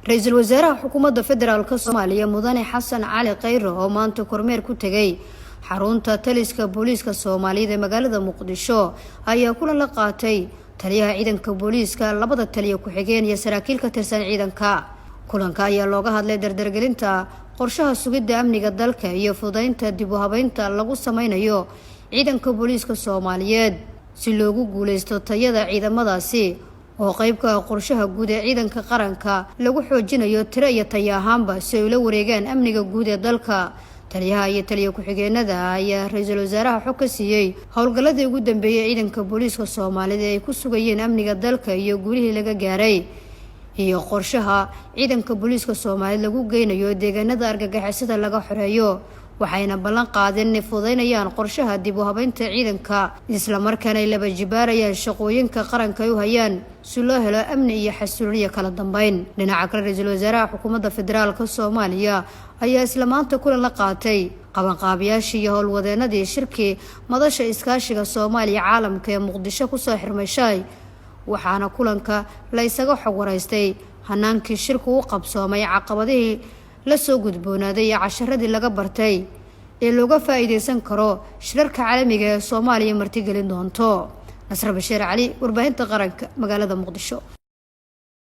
Ra-iisul wasaaraha xukuumadda federaalka Soomaaliya, Mudane Xasan Cali Khayre, oo maanta kormeer ku tegay xarunta taliska booliiska Soomaaliyeed ee magaalada Muqdisho, ayaa kulan la qaatay taliyaha ciidanka booliiska, labada taliya ku-xigeen iyo saraakiil ka tirsan ciidanka. Kulanka ayaa looga hadlay dardargelinta qorshaha sugidda amniga dalka iyo fududeynta dib u habeynta lagu sameynayo ciidanka booliiska Soomaaliyeed si loogu guuleysto tayada ciidamadaasi, oo qeyb ka ah qorshaha guud ee ciidanka qaranka lagu xoojinayo tiro iyo tayo ahaanba si ay ula wareegaan amniga guud ee dalka. Taliyaha iyo taliya ku-xigeenada ayaa ra-iisul wasaaraha xog ka siiyey howlgalladii ugu dambeeyey ciidanka booliiska Soomaalida ay ku sugayeen amniga dalka iyo guulihii laga gaaray iyo qorshaha ciidanka booliiska Soomaaliyed lagu geynayo deegaanada argagixisada laga xoreeyo. Waxayna ballan qaadeen inay fududeynayaan qorshaha dib u habeynta ciidanka, islamarkaana ay laba jibaarayaan shaqooyinka qaranka ay u hayaan si loo helo amni iyo xasilooniyo kala dambeyn. Dhinaca kale, ra-iisul wasaaraha xukuumadda federaalka Soomaaliya ayaa isla maanta kulan la qaatay qabanqaabiyaashii iyo howlwadeenadii shirkii Madasha Iskaashiga Soomaaliya Caalamka ee Muqdisho kusoo xirmay shalay, waxaana kulanka la isaga xog waraystay hanaankii shirku u qabsoomay, caqabadihii la soo gudboonaaday iyo casharadii laga bartay ee looga faa'iideysan karo shirarka caalamiga ee Soomaaliya martigelin doonto. Nasre Bashiir Cali, Warbaahinta Qaranka, magaalada Muqdisho.